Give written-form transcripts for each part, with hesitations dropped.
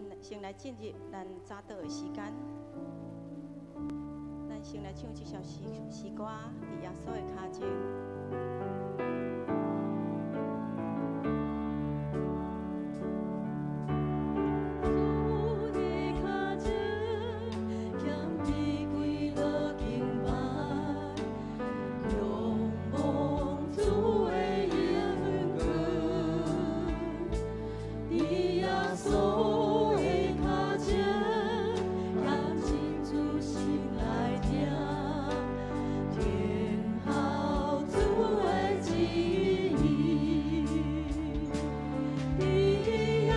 咱先來進入咱早禱的時間。咱先來唱這首詩詩歌，佇耶穌的跤前。主的跤前，謙卑跪落敬拜，仰望主的榮光，佇耶穌的跤前，懇真主心來聽，聽候主的旨意。佇耶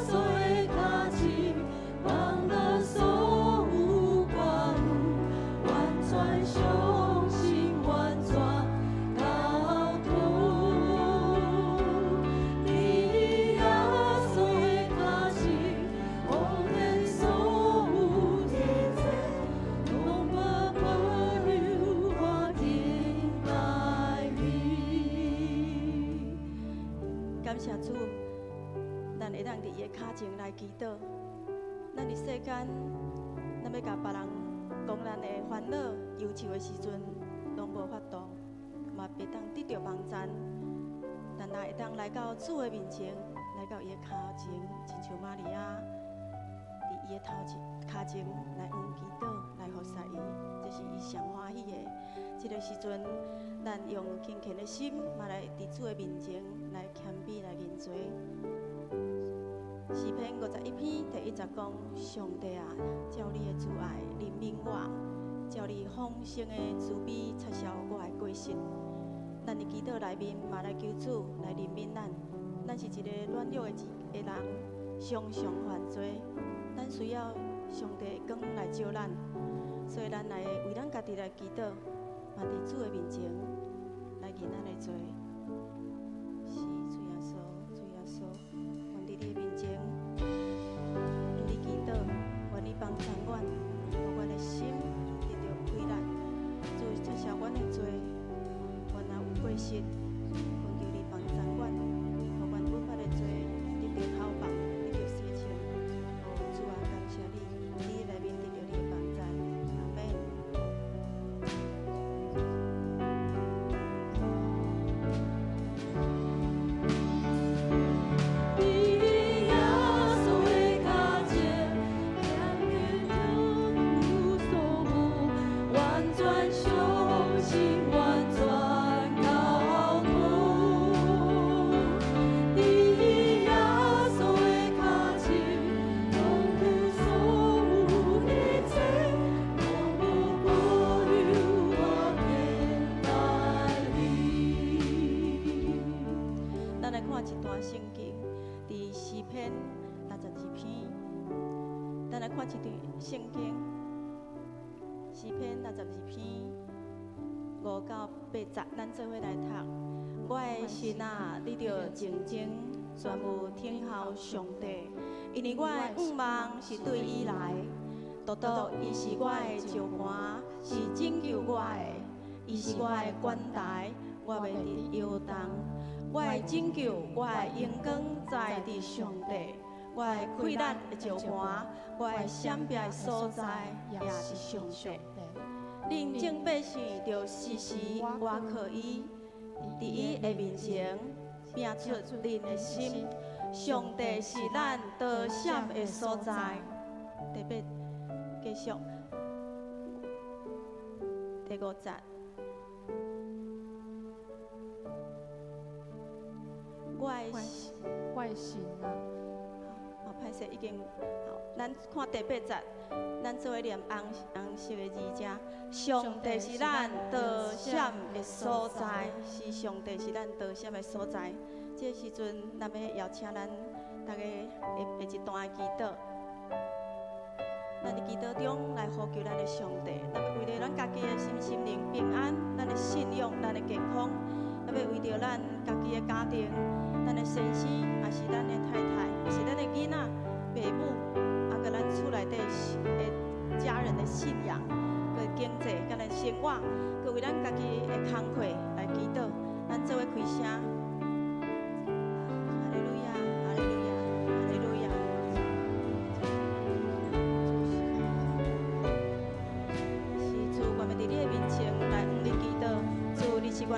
穌的跤前，放落所有掛慮，完全相信，完全交託。佇耶穌的跤前，予免所有一切，攏無保留，我敬拜你。感謝主，咱會當佇伊的跤前來祈禱。咱佇世間，咱欲共別人講咱的煩惱、憂愁的時陣，攏無法度，嘛袂當得著幫贊。但若會當來到主的面前，來到伊的跤前，親像瑪利亞佇伊的頭前、跤前來向祈禱，來服侍伊，這是伊上歡喜的。這个時陣，咱用虔誠的心，嘛來佇主的面前來謙卑來認罪。詩篇51篇第1節講：上帝啊，照你的慈愛憐憫我，照你豐盛的慈悲擦消我的過失。咱佇祈禱內面嘛來求主來憐憫咱。咱是一個軟弱的一個人，常常犯罪，咱需要上帝的光來照咱。所以咱來為咱家己來祈禱，嘛佇主的面前來認咱的罪。是主耶穌，主耶穌，願佇你的面前，向你祈禱，願你幫贊阮，予阮的心得著開力，主擦消阮的罪，阮若有過失，懇求你幫贊阮，予阮不法的罪得著透放，得著洗清。哦，主啊，感謝你，佇你內面得著你的幫贊，阿們。佇耶穌的跤前，謙卑有所無，完全相信，完全交託。佇耶穌的跤前，降服所有一切，攏無保留，我敬拜你。咱來看一段聖經，佇詩篇62篇。咱來看一段聖經，詩篇62篇5到8節，咱做伙來讀。我的心啊，你著靜靜，專務等候上帝，因為我的向望是對伊來。獨獨伊是我的石磐，是拯救我的，伊是我的高台，我袂得搖動。我的拯救，我的榮光在佇上帝，我的氣力的石磐，我的閃避的所在也是上帝。恁眾百姓著時時倚靠伊，佇伊的面前摒出恁的心。上帝是咱逃閃的所在。第八，繼續，第5節。我的我的神啊，好，歹勢已經好，咱看第八節，咱做伙念紅紅色的字遮。上帝是咱逃閃的所在，是上帝是咱逃閃的所在。這個時陣，咱欲邀請咱逐家的一段的祈禱。咱佇祈禱中來呼求咱的上帝，咱欲為著咱家己的身心靈平安，咱的信仰，咱的健康，咱欲為著咱家己的家庭，咱的先生，抑是咱的太太，抑是咱的囡仔、爸母，啊，佮咱厝內底的家人的信仰、佮經濟、佮咱生活，佮為咱家己的工課來祈禱。咱做伙開聲。哈利路亞，哈利路亞，哈利路亞。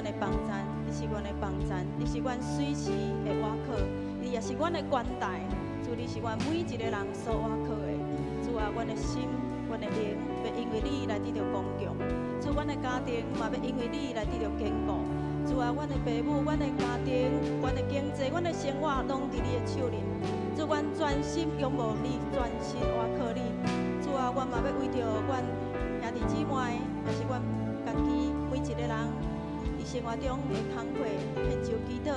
阮的幫贊，你是阮的幫贊，你是阮隨時的倚靠，你也是阮的關台。主，你是阮每一个人所倚靠的。主啊，阮的心、阮的靈，欲因為你來得著剛強。主，阮的家庭嘛欲因為你來得著堅固。主啊，阮的爸母、阮的家庭、阮的經濟、阮的生活，攏佇你的手裡。主，阮專心仰望你，專心倚靠你。主啊，阮嘛欲為著阮兄弟姊妹，也是阮家己每一个人，佇生活中的工課，獻上祈禱。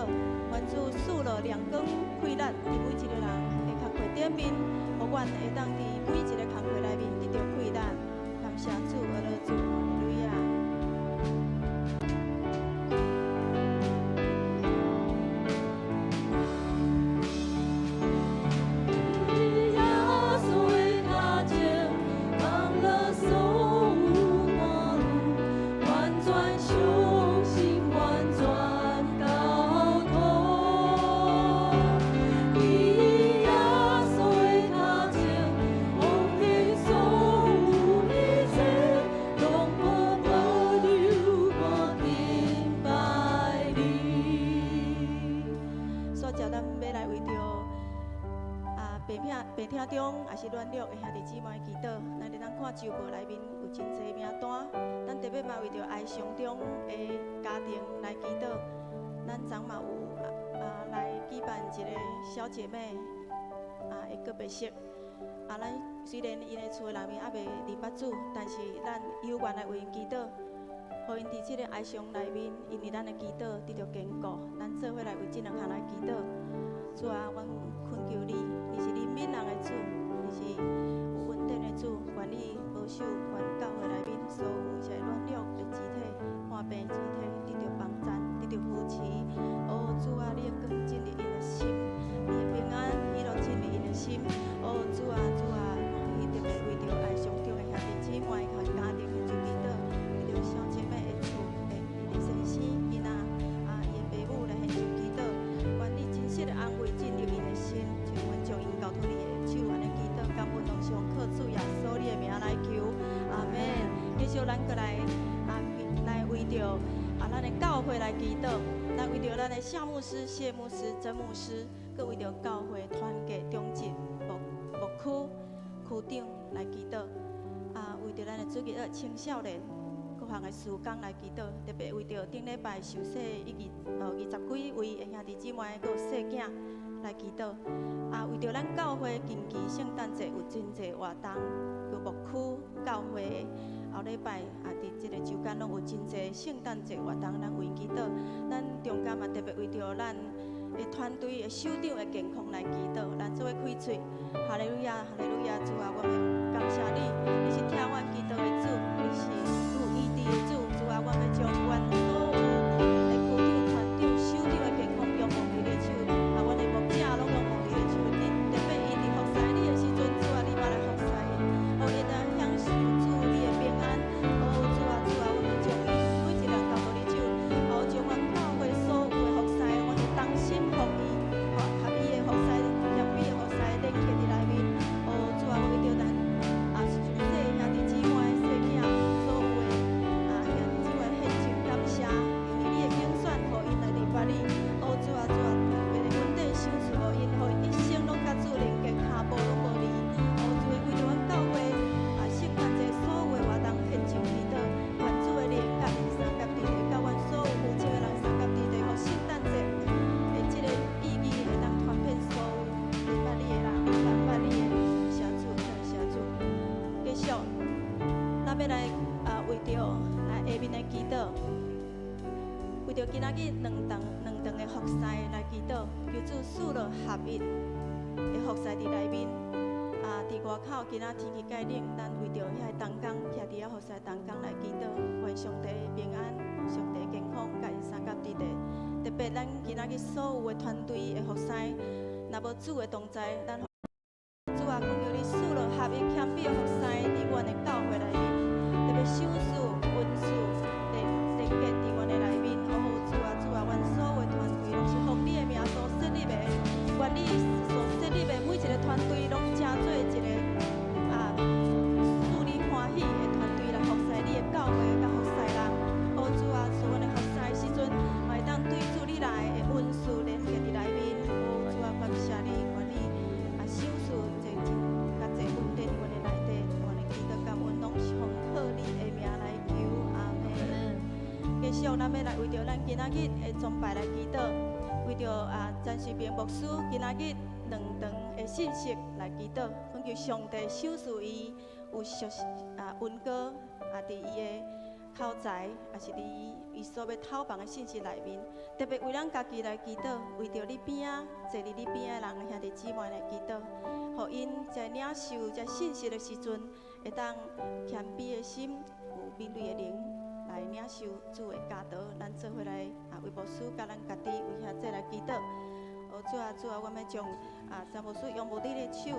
願主賜落亮光、氣力，佇每一個人的工課頂面，予阮會當佇每一個工課內面得著氣力。感謝主，阿樂主，哈利路亞。耶穌的跤前，放了所有煩惱，完全相信，完全交託。耶穌的跤前，奉獻所有一切，攏無保留，我敬拜你。所以，咱欲來為著病痛病痛中，也是軟弱的兄弟姊妹祈禱。咱會當看周報內面有真濟名單，咱特別嘛為著哀傷中的家庭來祈禱。咱昨嘛有來舉辦一個小姐妹的告別式。咱雖然𪜶的厝的內面猶未認捌主，但是咱有願來為𪜶祈禱，予𪜶佇這个哀傷內面，因為咱的祈禱得著堅固。咱做伙來為這兩項來祈禱。主啊，阮懇求你，你是憐憫人的主，你是有恩典的主，願你保守阮教會內面所有這軟弱的肢體、患病的肢體，得著幫贊，得著扶持。哦，主啊，你的光進入𪜶的心，你的平安喜樂進入𪜶的心。哦，主啊，主啊，伊特別為著哀傷中的兄弟姊妹佮家庭獻上祈禱，為著小姐妹的厝的伊的先生、囡仔伊的爸母來獻上祈禱。願你真實的安慰進入𪜶的心，將阮將𪜶交託你的手，按呢祈禱，感恩攏上靠主耶穌你的名來求，阿門。繼續咱閣來為著咱的教會來祈禱，咱為著咱的夏牧師、謝牧師、曾牧師，閣為著教會團結長執牧區區長來祈禱。為著咱的主日學青少年各項的事工來祈禱，特別為著頂禮拜受洗一二二十幾位的兄弟姊妹，閣有細囝來祈禱。為著咱教會近期聖誕節有真濟活動，佮牧區教會後禮拜佇這個週間攏有真濟聖誕節活動，咱為祈禱。咱中間嘛特別為著咱的團隊的首長的健康來祈禱，咱做伙開喙，哈利路亞，哈利路亞，主啊，我們感謝你，你是聽阮祈禱的主，你是有醫治的主，主啊，我欲將阮所有的區長、團長、首長的健康仰望佇你的手，阮的牧者攏仰望佇你的手，你特別伊佇服侍你的時陣，主啊，你嘛來服侍伊，予伊當享受主你的平安。哦，主啊，主啊，我欲將𪜶每一人交予你手，將阮教會所有的服侍，阮的同心合意，合意的服侍，協美的服侍，連結佇內面。哦，主啊，我為著咱受洗兄弟姊妹、細囝，所有的兄弟姊妹獻上感謝，因為你的揀選，予𪜶來認捌你。哦，主啊，主啊，特別的恩典賞賜予𪜶，予𪜶一生攏佮主連結，跤步攏無離。哦，主啊，為著阮教會聖誕節所有的活動獻上祈禱，願主的靈佮𪜶相佮佇咧，佮阮所有負責的人相佮佇咧，予聖誕節的這個意義會當傳遍所有認捌你的人，認捌你的。感謝主，感謝主。繼續，咱欲來為著來下面的祈禱，為著今仔日兩堂兩堂的服侍來祈禱，求主賜落合一的服侍佇內面。佇外口今仔天氣蓋冷，咱為著遐個同工徛佇遐服侍同工來祈禱，願上帝平安、上帝健康，佮𪜶相佮佇咧。特別咱今仔日所有的團隊的服侍，若無主的同在，咱主啊，懇求你賜落合一謙卑的服侍佇阮的教會內面，特別守事、文事、連結佇阮的內面。哦，主啊，主啊，阮所有的團隊攏是奉你的名所設立的，願你所設立的每一個團隊攏成做一個使你歡喜的團隊來服侍你的教會，佮服侍人。哦，主啊，賜阮的服侍時陣，續，咱欲來為著咱今仔日的崇拜來祈禱，為著曾瑞明牧師今仔日兩場的信息來祈禱，懇求上帝賞賜伊有屬恩膏佇伊的口才，抑是佇伊所欲透放的信息內面，特別為咱家己來祈禱，為著你邊仔坐佇你邊仔的人兄弟姊妹來祈禱，予𪜶在領受這信息的時陣，會當謙卑的心，有敏銳的靈來領受主的教導。咱做伙來為牧師佮咱家己為兄弟來祈禱。哦，主啊，主啊，我欲將曾牧師仰慕你的手，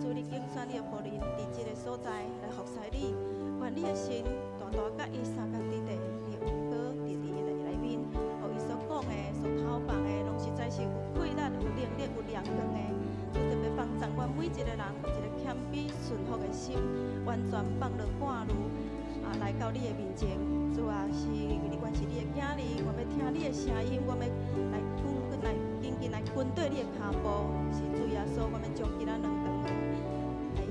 主你揀選你的僕人佇這个所在來服侍你，願你的神大大佮伊相共佇地，你的恩膏佇伊的內面，予伊所講的、所透放的，攏實在是有氣力、有能力、有亮光的。主特別幫助阮每一個人有一個謙卑順服的心，完全放落掛慮來到你的面前。主啊，是你，阮是你的囝兒，我欲聽你的聲音，我欲來跟來緊緊來跟綴你的跤步。是主耶穌，我欲將今仔兩場的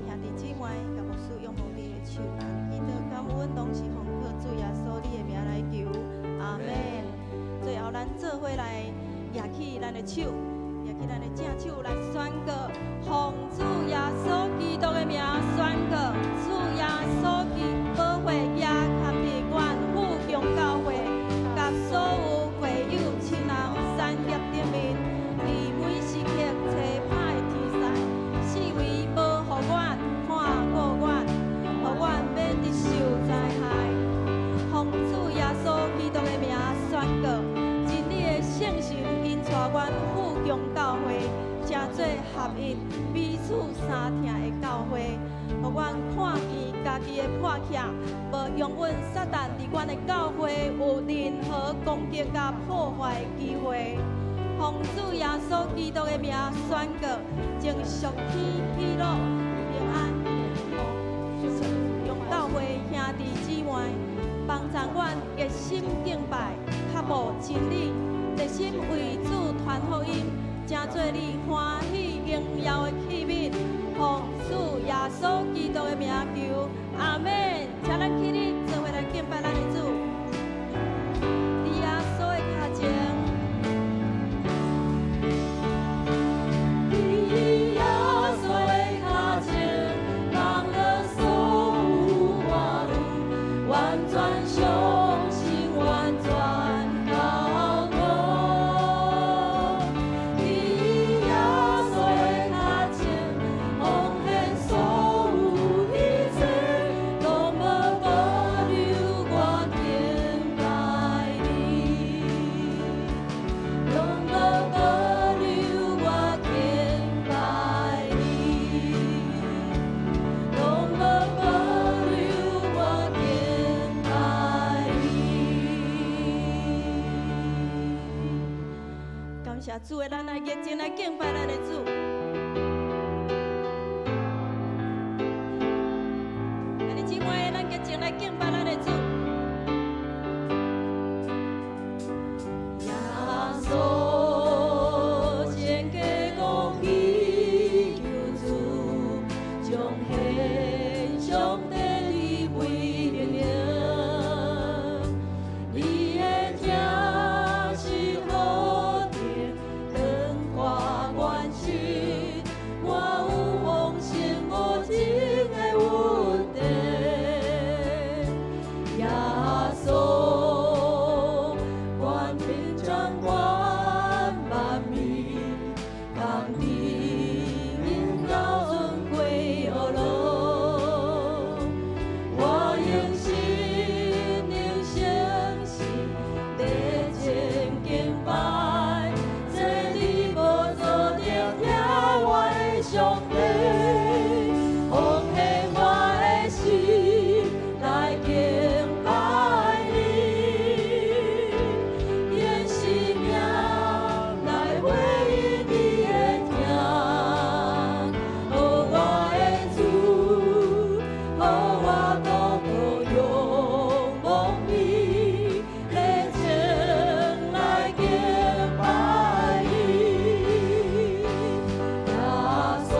兄弟姊妹佮牧師仰慕你的手，祈禱感恩，攏是奉靠主耶穌你的名來求，阿門。最後，咱做伙來舉起咱的手，舉起咱的正手來宣告，奉主耶穌基督的名宣告，主耶穌基督寶血也含佇阮富強教會佮所有會友親人產業頂面，佇每時刻差派天使，四圍保護阮、看顧阮，予阮免得受災害。奉主耶穌基督的名宣告，真理的聖神引帶阮富強教會，成做合一、彼此相疼的教會，予阮看見家己的破欠，無容允撒旦佇阮的教會有任何攻擊佮破壞的機會。奉主耶穌基督的名宣告，將屬天喜樂、平安、用教會兄弟姊妹，幫助阮熱心敬拜，渴慕真理，熱心為主傳福音，成做你歡喜榮耀的器皿。奉主耶穌基督的名求，阿門。請咱起立，做伙來敬拜咱的主。佇耶穌的跤前。佇耶穌的跤前，放落所有掛慮，完全相信，完全交託。佇耶穌的跤前，奉獻所有一切，攏無保留我敬拜你，攏無保留我敬拜你，攏無保留我敬拜你。感謝主的，咱來熱情來敬拜咱的主。兄弟姊妹，咱熱情來敬拜咱的主。耶穌前家公義救主，彰顯上帝的威榮。你的疼是何等長闊遠深，我有豐盛無盡的恩典。耶穌，權柄掌管萬民，降地榮耀尊貴呵樂。我用心靈誠實熱情敬拜，坐佇寶座頂聽我的上帝，奉獻我的心來敬拜你，用生命來回應你的疼，予我的主，予我獨獨仰望你，熱情來敬拜你，耶穌。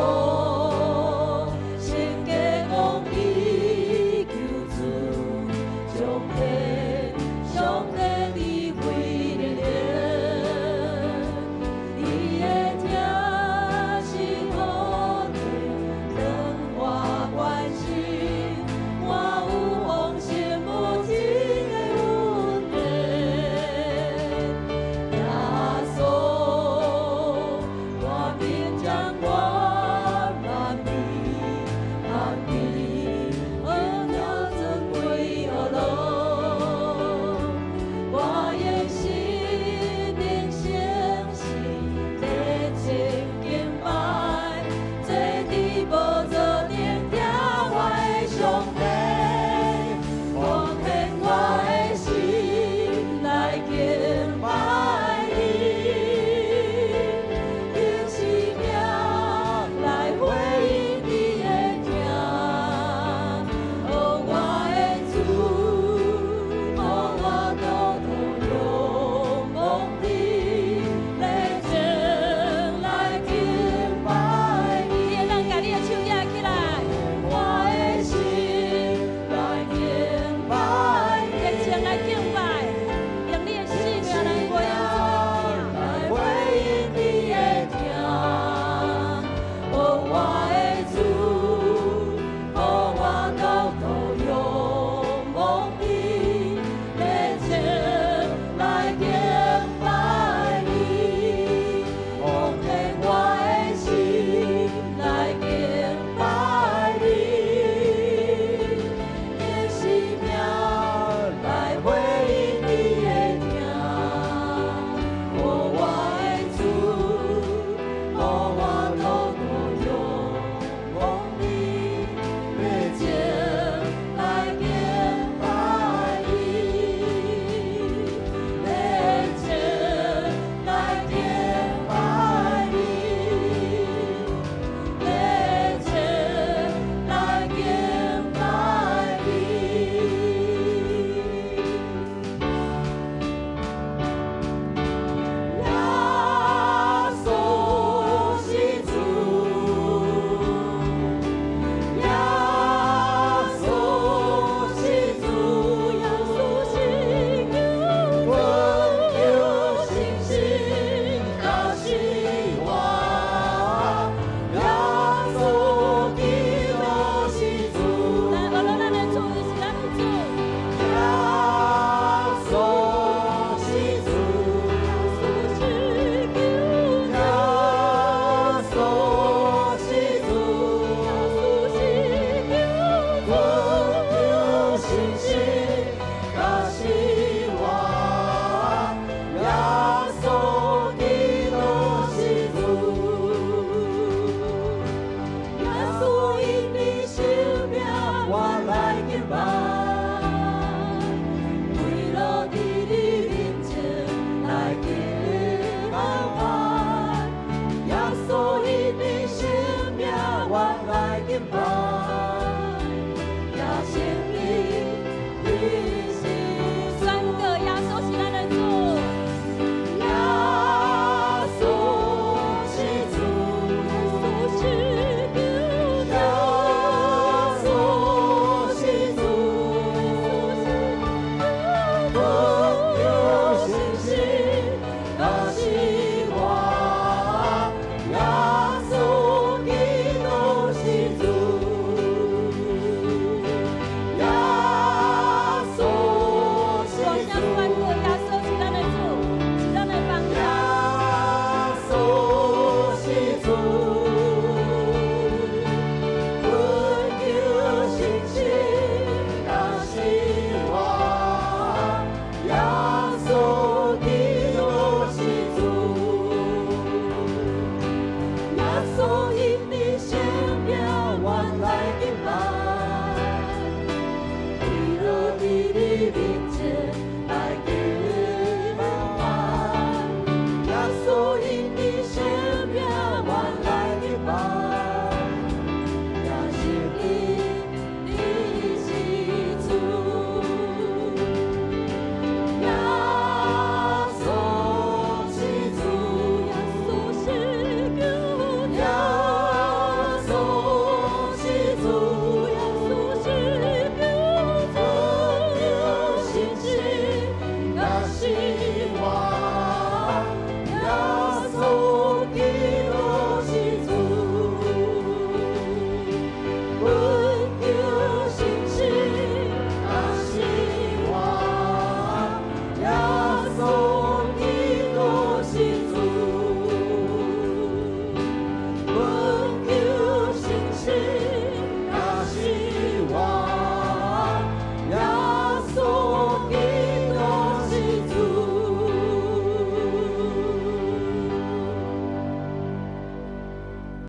原來緊縛。